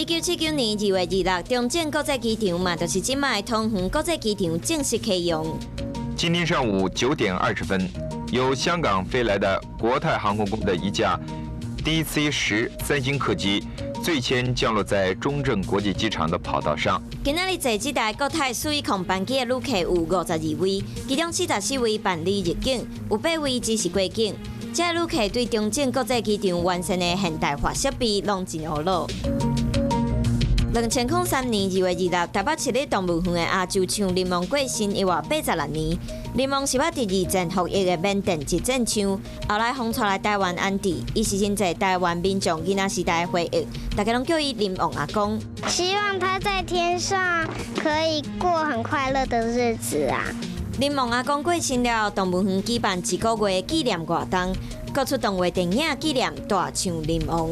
1979年2月26，中正國際機場嘛，就是這擺桃園國際機場正式啟用。今天上午9點20分，由香港飛來的國泰航空公司的一架 DC-10三星客機，最先降落在中正國際機場的跑道上。今仔日坐這台國泰410班機的旅客有52位，其中44位辦理入境，有8位只是過境。這旅客對中正國際機場完善的現代化設備攏真懊惱。2003年2月26，台北市立動物園的亞洲象林王過身已活86年。林王是捌佇二戰服役的緬甸一戰象，後來予帶來台灣安置。伊是真濟台灣民眾囡仔時代的回憶，大家攏叫伊林王阿公。希望他在天上可以過很快樂的日子啊！林王阿公過身了，動物園舉辦一個月紀念活動，閣出動畫電影紀念大象林王。